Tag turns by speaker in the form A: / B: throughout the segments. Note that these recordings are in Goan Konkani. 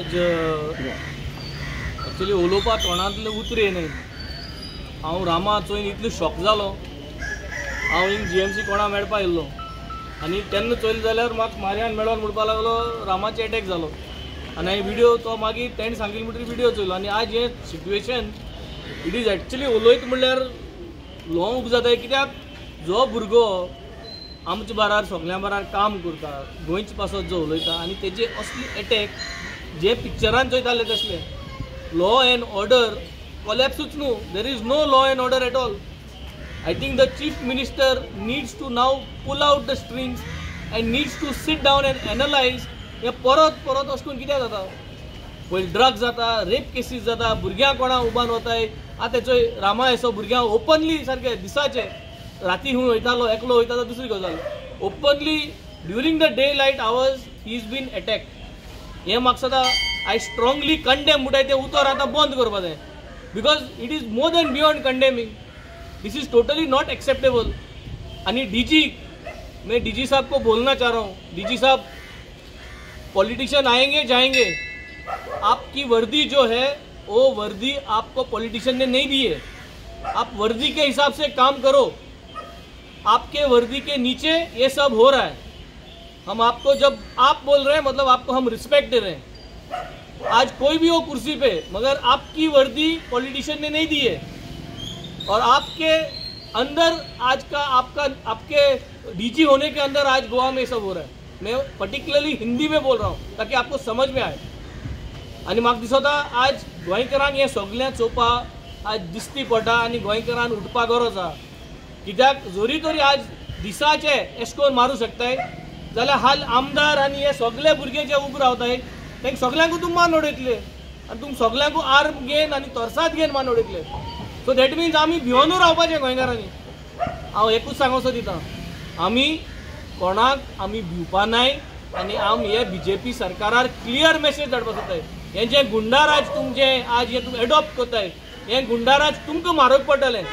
A: आज एक्चुअली उलोवपा तोंडांतलें उतर येयना. हांव रामा चोयन इतलो शॉक जालो. हांव हिंग जीएमसी कोणा मेळपा येयल्लो आनी तेन्ना चोयलें जाल्यार म्हाका मार्यान मेळोन म्हणपाक लागलो रामाचे एटॅक जालो आनी हांवें विडियो तो मागीर तेणें सांगिल्लें म्हणटकीर विडियो चोयलो आनी आज हें सिट्युएशन it is actually उलयत म्हणल्यार लोंग उब जाता. कित्याक जो भुरगो आमच्या बारार सगल्यां बारार काम करता, गोंयचे पासत जो उलयता आनी तेजे असली एटॅक जे पिक्चरान चोयताले तसले लॉ एंड ऑर्डर कोलॅप्सूच न्हू. There is no law and order at all. I think the chief minister needs to now pull out the strings and needs to sit down and analyse. हें परत परत अशें करून कित्याक जाता? पयलीं ड्रग्स जाता, रेप केसीस जाता, भुरग्यांक कोणा उबान वताय. आतां तेचो रामा येसो भुरग्यांक ओपनली सारके दिसाचे राती हूं वयतालो, एकलो वयतालो, दुसरी गजाल openly during the day light hours he is been attack. हें म्हाका सदां I strongly condemn म्हणटाय तें उतर आतां बंद करपा जाय, because it is more than beyond condemning. This is totally not acceptable. आनी डीजी, मैं डीजी साहब को बोलना चाह रहा हूँ, डीजी साहब पॉलिटिशियन आएंगे जाएंगे, आपकी वर्दी जो है वो वर्दी आपको पॉलिटिशियन ने नहीं दी है. आप वर्दी के हिसाब से काम करो. आपके वर्दी के नीचे ये सब हो रहा है. हम आपको जब आप बोल रहे हैं मतलब आपको हम रिस्पेक्ट दे रहे हैं. आज कोई भी हो कुर्सी पे, मगर आपकी वर्दी पॉलिटिशियन ने नहीं दी है और आपके अंदर आज का आपका आपके डीजी होने के अंदर आज गोवा में सब हो रहा है. मैं पर्टिकुलरली हिंदी में बोल रहा हूँ ताकि आपको समझ में आए. आनी म्हाका दिसता आज गोंयकारांक हें सगळें चोवपा आज दिश्टी पडटा आनी गोंयकारान उठपा गरज आसा. कित्याक जरी तरी आज दिसाचे एश कोन मारूं शकताय जाल्यार हाल आमदार आनी हे सगळे भुरगे जे उबे रावताय तांकां सगळ्यांकू तुमी मान उडयतले आनी तुमी सगळ्यांकू आर्म घेवन आनी तरसाद घेवन मान उडयतले. सो that means आमी भिवनू रावपाचें गोंयकारांनी. हांव एकूच सांगोसो दिता, आमी कोणाक आमी भिवपा नाय आनी आम हे बीजेपी सरकारार क्लियर मेसेज धाडपा सोदताय. हें जें गुंडाराज तुमचें आज हें तुमी एडॉप्ट करताय, हें गुंडाराज तुमकां म्हारग पडटलें.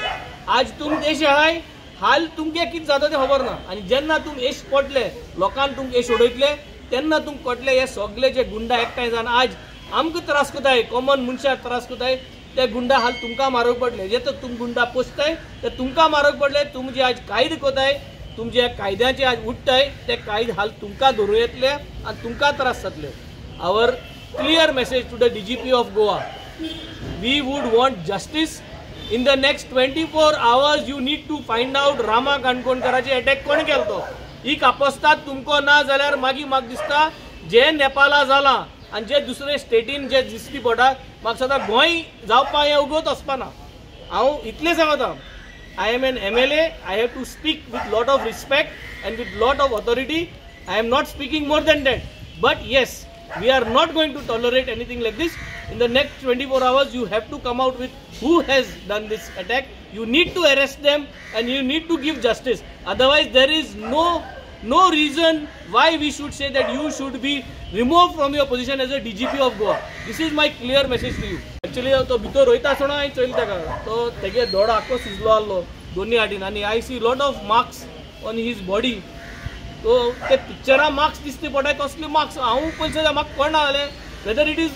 A: आज तुम एश आहाय, हाल तुमगे कितें जाता तें खबर ना. आनी जेन्ना तुम एश पडले, लोकांक तुमकां एश उडयतले तेन्ना तुमकां कळटलें हे सगळे जे गुंडा एकठांय जावन आज आमकां त्रास करताय, कॉमन मनशाक त्रास करताय, ते गुंडा हाल तुमकां म्हारग पडले. जे तर तुम गुंडा पोसताय ते तुमकां म्हारग पडले. तुम जे आज कायदे करताय, तुम जे कायद्याचे आज उठताय ते कायदे हाल तुमकां धरून येतले आनी तुमकां त्रास जातले. Our clear message to the DGP of Goa, we would want justice in the next 24 hours. You need to find out Rama काणकोणकराचे attack कोण केलो तो. ही कापस्तात तुमकां ना जाल्यार मागीर म्हाका दिसता जे नेपाला जालां आनी जे दुसरे स्टेटीन जे दिश्टी पडटा म्हाका दिसता गोंय जावपा हें उगत वचपा ना. हांव इतलें सांगता, I am an MLA, I have to speak with lot of respect and with lot of authority. I am not speaking more than that, but yes, we are not going to tolerate anything like this. In the next 24 hours, you have to come out with who has done this attack. You need to arrest them and you need to give justice. Otherwise, there is no reason why we should say that you should be removed from your position as a DGP of Goa. This is my clear message to you. Actually, तो भितर वयता आसतना हांवें चोयलें ताका, तो तेगे दोळो आख्खो सुजलो आहलो दोनी हाटीन आनी I see lot of marks on his body. तो ते पिक्चरां मार्क्स दिसते पडटाय तसले मार्क्स हांव पयशे जाल्यार म्हाका कळना जालें वेदर it is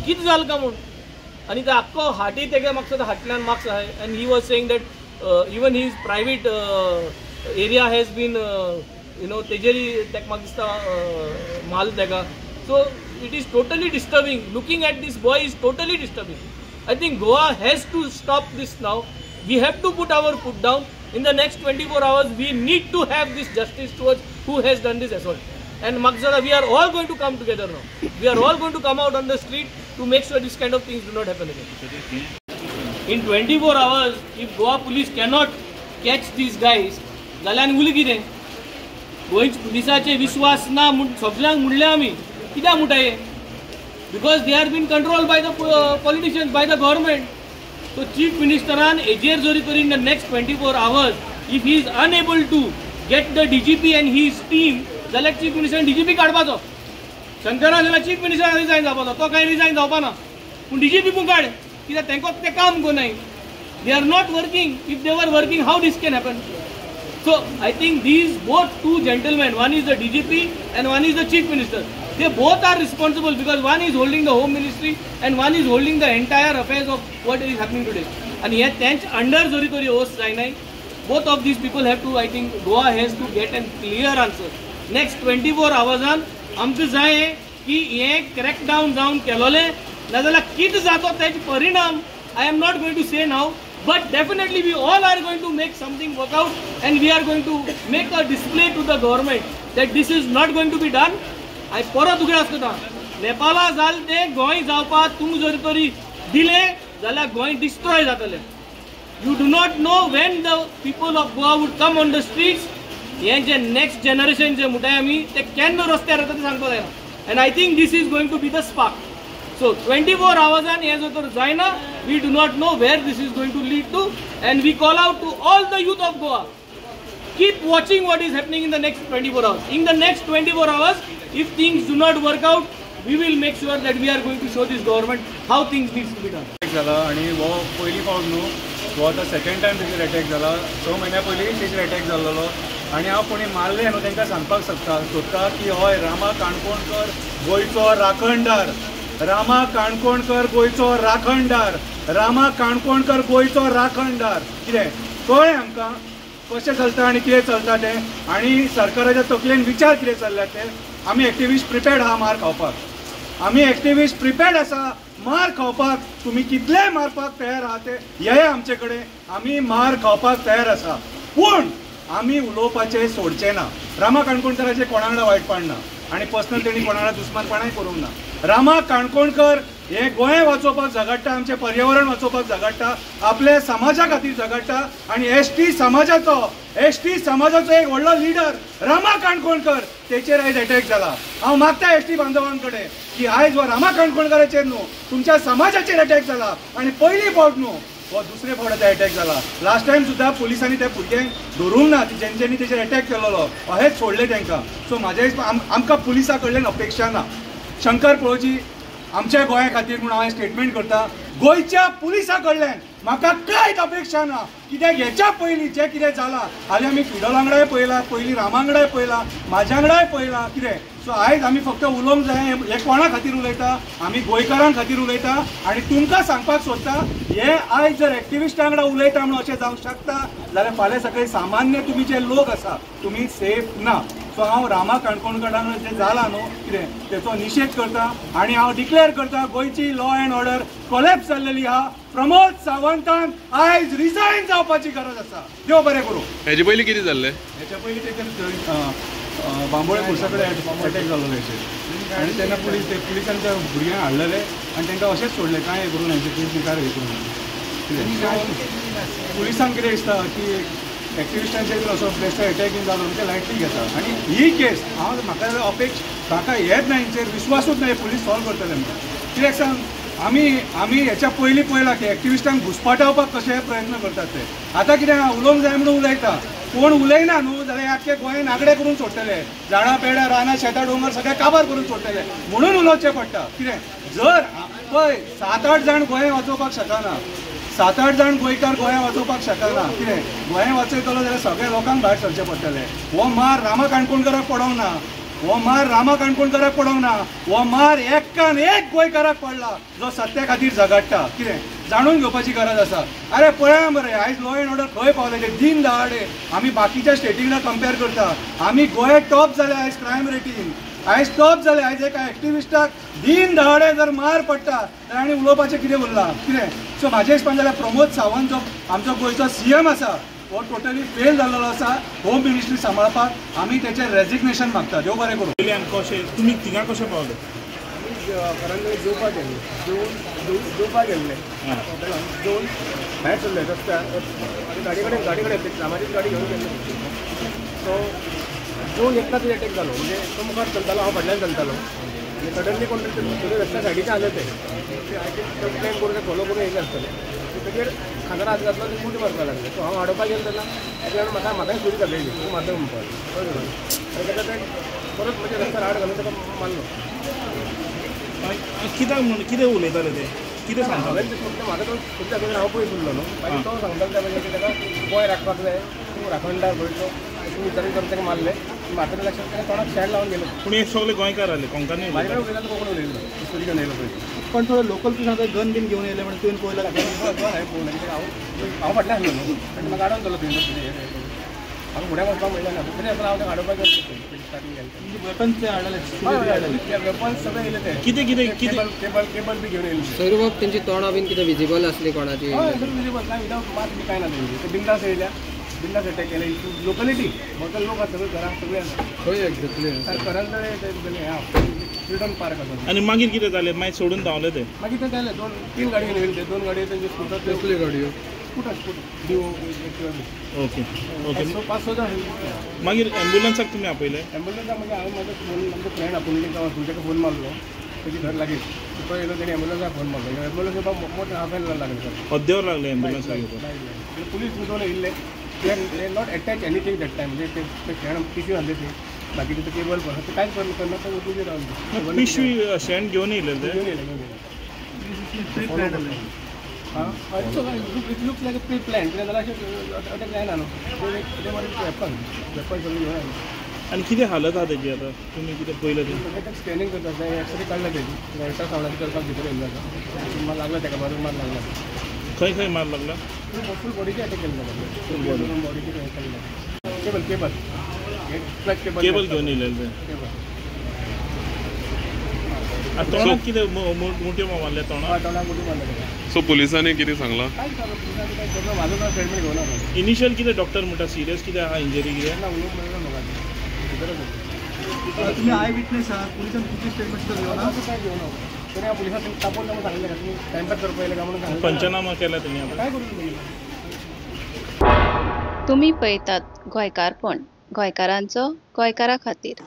A: कितें जालें काय म्हूण. आनी ते आख्खो हाटी तेगे म्हाका दिसता हाटल्यान मार्क्स आहाय. And he was saying that even his private area has been you know तेजेरी तेका म्हाका दिसता माल तेका. So it is totally disturbing. Looking at this boy is totally disturbing. I think Goa has to stop this now. We have to put our foot down. In the next 24 hours, we need to have this justice towards who has done this assault. And Makzada, we are all going to come together now. We are all going to come out on the street to make sure this kind of things do not happen again. In 24 hours, if Goa police cannot catch these guys, जाल्यार उरलें कितें? गोंयच्या पुलिसाचे विश्वास ना म्हूण सगल्यांक म्हणलें आमी. कित्याक म्हणटा हें? Because they are been control by the politicians, by the government. So chief मिनिस्टरान हेजेर जरी तरी in the next 24 hours if he is unable to get the DGP and his team जाल्यार चीफ मिनिस्टरान डीजीपी काडपाचो. शंकरान जाल्यार चीफ मिनिस्टरान रिजायन जावपाचो, तो कांय रिजायन जावपा ना, पूण डीजीपी पूण काड, कित्याक तांकां तें काम करनाय. They are not working. If they were working, how this can happen? So I think these both two gentlemen, one is the DGP and one is the chief minister, They both are responsible because one is holding the home ministry and one is holding the entire affairs of what is happening today. आनी हे तेंच अंडर जरी तरी वस्त जायनाय, both of these people have to, I think Goa has to get an clear answer. Next 24 आवर्सान आमकां जाय की हें क्रॅकडावन जावन केलोलें, नाजाल्यार कितें जातो तेजे परिणाम I am not going to say now, but definitely we all are going to make something work out and we are going to make a display to the government that this is not going to be done. हांवें परत उगडास करता, नेपाला जालें तें गोंय जावपाक तुमी जर तरी दिलें जाल्यार गोंय डिस्ट्रॉय जातलें. You do not know when the people of Goa would come on the streets. हें जे नेक्स्ट जनरेशन जे म्हणटाय आमी ते केन्ना रस्त्यार येता तें सांगपाक जायना. And I think this is going to be the spark. So 24 आवर्सान हें जर तर जायना, we do not know where this is going to lead to. And we call out to all the youth of Goa, keep watching what is happening in the next 24 hours. In the next 24 hours, if things do not work out, we will make sure that we are going to show this government how things needs to be done.
B: जाला आनी हो पयली फावट न्हू, हो आतां सेकंड टायम तेचेर अटॅक जाला. 6 म्हयन्या पयलीं तेचेर अटॅक जाल्लो आनी हांव कोणी मारलें न्हू तांकां सांगपाक सोदता की हय, रामा काणकोणकर गोंयचो राखणदार, रामा काणकोणकर गोंयचो राखणदार, रामा काणकोणकर गोंयचो राखणदार. कितें कळ्ळें आमकां कशें चलता आनी कितें चलता तें, आनी सरकाराच्या तकलेन विचार कितें चल्ल्या ते. आमी एक्टिविस्ट प्रिपेर्ड आहा मार खावपाक, आमी एक्टिविस्ट प्रिपेर्ड आसा मार खावपाक. तुमी कितलेय मारपाक तयार आहा ते येया आमचे कडेन, आमी मार खावपाक तयार आसा, पूण आमी उलोवपाचें सोडचें ना. रामा काणकोणकराचें कोणा वांगडा वायटपण ना आनी पर्सनल तेणी कोणा वांगडा दुस्मानपणाय करूंक ना. रामा काणकोणकर हे गोंय वाचोवपाक झगडटा, आमचें पर्यावरण वाचोवपाक झगडटा, आपल्या समाजा खातीर झगडटा आनी एस टी समाजाचो एक व्हडलो लिडर रामा काणकोणकर, तेचेर आयज अटॅक जाला. हांव मागता एस टी बांधवां कडेन की आयज हो रामा काणकोणकराचेर न्हू, तुमच्या समाजाचेर अटॅक जाला आनी पयली फावट न्हू, हो दुसरे फावट आतां अटॅक जाला. लास्ट टायम सुद्दां पुलिसांनी त्या भुरग्यांक धरूंक ना, जेंच्यांनी तेचेर अटॅक केलेलो अहेच सोडले तांकां. सो म्हाज्या हिसपान आमकां पुलिसां कडल्यान अपेक्षा ना. शंकर पळोवची आमच्या गोंया खातीर म्हूण हांवें स्टेटमेंट करता, गोंयच्या पुलिसां कडल्यान म्हाका कांयच अपेक्षा ना. कित्याक हेच्या पयलीं जें कितें जालां, हालीं आमी फिडल वांगडाय पळयलां, पयलीं रामा वांगडाय पळयलां, म्हाज्या वांगडाय पळयलां कितें. सो आयज आमी फक्त उलोवंक जाय, हें कोणा खातीर उलयता, आमी गोंयकारां खातीर उलयता आनी तुमकां सांगपाक सोदता, हे आयज जर एक्टिविस्टां वांगडा उलयता म्हणून अशें जावंक शकता जाल्यार फाल्यां सकाळी सामान्य तुमी जे लोक आसा तुमी सेफ ना. सो हांव रामा काणकोणकरा जें जालां न्हू कितें तेचो निशेध करता आनी हांव डिक्लेअर करता गोंयची लॉ एंड ऑर्डर कोलॅप्स जाल्लेली आहा. प्रमोद सावंतान आयज रिजायन जावपाची गरज आसा. देव बरें करूं.
C: हेजे पयलीं कितें जाल्लें?
B: हेच्या पयलीं तेजेर बांबोळे पुलिसा कडेन अटॅक जाल्लो हेचेर आनी तेन्ना पुलिसान त्या भुरग्यांक हाडलेले आनी तांकां अशेंच सोडलें, कांय हें करूं ना, हेंचें कांय हें करूं ना. कितें पुलिसांक कितें दिसता की एक्टिविस्टांचेर असो बेश्टो अटॅक बीन जालो म्हणजे लायटली घेता आनी ही केस हांव म्हाका अपेक्ष म्हाका हेच ना, हेंचेर विश्वासूच ना हे पुलीस सॉल्व करतले म्हणून. कित्याक सांग, आमी आमी हेच्या पयलीं पळयलां की एक्टिविस्टांक घुस्पाटावपाक कशे प्रयत्न करतात ते. आतां कितें आहा, उलोवंक जाय म्हणून उलयता, कोण उलयना न्हू जाल्यार आख्खे गोंय नागडे करून सोडटले, झाडां पेडां रानां शेतां दोंगर सगळे काबार करून सोडटले, म्हणून उलोवचें पडटा. कितें जर पळय 7-8 जाण गोंय वाचोवपाक शकना, 7-8 जाण गोंयकार गोंय वाचोवपाक शकना, कितें गोंय वाचयतलो जाल्यार सगळ्या लोकांक भायर सरचें पडटलें. हो मार रामा काणकोणकराक पडोंक ना, हो मार रामा काणकोणकराक पडोंक ना, हो मार एकान एक गोंयकाराक पडला जो सत्या खातीर झगडटा. कितें जाणून घेवपाची गरज आसा. अरे पळया मरे आयज लॉ एंड ऑर्डर खंय पावले ते दिन दहाडे. आमी बाकीच्या स्टेटींगला कंपेर करता, आमी गोंय टॉप जाले आयज क्रायम रेटीन, आयज टॉप जाले. आयज एका एक्टिविस्टाक दिन दहाडे जर मार पडटा जाल्यार आनी उलोवपाचें कितें उरलां कितें. सो म्हाज्या हिसपान जाल्यार प्रमोद सावंत जो आमचो गोंयचो सीएम आसा हो टोटली फेल जाल्लो आसा होम मिनिस्ट्री सांबाळपाक. आमी तेचें रेजिग्नेशन मागता. देव बरें करूं.
D: कशें तुमी थिंगा कशें पावले?
E: घरान जेवपाक गेल्ले, जेवपाक गेल्ले, जेवन भायर सरले रस्त्यार आनी गाडी कडेन रामाचीच गाडी घेवन गेल्ले. सो जेवन एकदां तरी अटॅक जालो, म्हणजे तो मुखार चलतालो, हांव फाटल्यान चलतालो आनी सडनली कोण तरी रस्त्या सायडीच्यान आसले ते I think plan करून ते फॉलो करून येयले आसतले. तेजेर खांदार हात घातलो आनी मुठी मारपाक लागले. सो हांव आडोवपाक गेलो तेन्ना तेज्या म्हाका म्हाकाय सुरी घातलेली, तूं मारता म्हणपाक आनी तेका ते परत म्हणजे रस्त्यार आड घालून ताका मारलो.
D: कित्याक म्हणून कितें उलयताले ते, कितें सांगता?
E: हांवें तें म्हाका तो सुरी दाखयलो, हांव पयस उरलो न्हू. मागीर तो सांगतालो त्या म्हणजे ताका गोंय राखपाक जाय, तूं राखणदार गोंयचो, अशें विचारून ताका मारले. मारतले लक्षात ताणें तोंडाक शेण लावन गेलो.
D: पूण हे सगळे गोंयकार आले कोंकणी
E: म्हाजे कडेन उलयता कोंकणी उलयलो सुरी घेवन येयलो पळय.
C: पण थोडे लोकल तुझ्या गन बीन घेवन येयले म्हणून तुवें पळयला?
E: गन हांवें पळोवना कित्याक हांव फाटल्यान आसलो न्हू, आनी म्हाका आडोवन दवरलो थंय. हांव फुडें वचपाक मेळ्ळें ना, तरी आसतना हांव आडोवपाक स्टार्टींग गेलें.
C: वेपन्स हाडलेले?
E: वेपन्स सगळे येयले ते.
D: कितें कितें कितें
E: केबल केबल बी घेवन येयले.
F: सोयरू बाब तेंची तोंडां बीन कितें विजिबल आसली कोणाची?
E: हय, विजिबल कांय विदावट मास्क बी कांय ना तेंची. ते बिंदास येयल्या, बिंदास अटॅक केले. लोकलिटी लोकल लोक आसा सगळे, घरां सगळे आसा.
F: खंय एक्झॅक्टली?
E: करंजळे फ्रिडम पार्क आसा.
D: आनी मागीर कितें जालें? मागीर सोडून धांवले ते?
E: मागीर ते जालें, 2-3 गाडयो घेवन येयले ते. 2 गाडयो तेंचे स्कुटर.
F: कसल्यो गाडयो?
E: Scooter scooter Dio Activa.
D: Okay okay.
E: 5-6 जाण.
D: मागीर एम्बुलन्साक तुमी आपयले?
E: एम्बुलन्साक म्हणजे हांवें म्हाजो फोन, आमचो फ्रेंड आपुणलीक ताका फोन मारलो, तेजी घर लागींच, तो येयलो, तेणी एम्बुलन्साक फोन मारलो. एम्बुलन्स येवपाक मोट हाफ एन our लागलें सर.
D: अर्देवर लागले एम्बुलन्साक येवपाक?
E: पुलीस दोन येयल्ले, they not attach anything that time. म्हणजे ते शेण पिशवी आसली ती, बाकीचे ते केबल पळय ते कांयच करना, ते उबी रावले.
D: पिशवी शेण घेवन येयले ते?
E: घेवन येयले, घेवन येयले. हां, it looks like a pre plan. कितें जाल्यार अशें अटॅक जायना न्हू, ते वेपन वेपन सगळें घेवन आयले.
D: आनी कितें हालत आहा तेजी आतां? तुमी कितें पळयलें तें?
E: स्कॅनिंग करता, एक्सरे काडला तेजी, अल्ट्रासावंडाची करपाक भितर येयल्लो आसा. मार लागला ताका, बरो मार लागला.
D: खंय खंय मार लागला?
E: फूल बॉडीचे अटॅक केल्लो, फूल बॉडीचे केल्लो. केबल केबल केबल
D: केबल घेवन येयलेले ते?
E: केबल.
D: तोंडाक कितें मुठ्यो मारले तोंडाक?
E: तोंडाक मुठ्यो मारले.
G: सो पुलिसांनी कितें सांगलां?
E: कांयच पुलिसांनी कांय केलें म्हाजो काय स्टेटमेंट घेवना.
D: इनिशियल कितें डॉक्टर म्हणटा सिरियस कितें आहा इंजरी कितें?
E: ना, उलोवंक मेळना म्हाका भितरच.
C: तुमी I witness आहात, पुलिसान तुमचे स्टेटमेंट सुद्दां घेवना?
E: कांय घेवना. तरी हांव पुलिसांक तापोवन तांकां सांगलें तुमी टायमपास करपा येयले काय म्हणून सांगलें.
D: पंचनामा केला तेणी आतां?
E: काय करूं तुमी?
H: तुमी पळयतात गोंयकारपण, गोंयकारांचो गोंयकारा खातीर.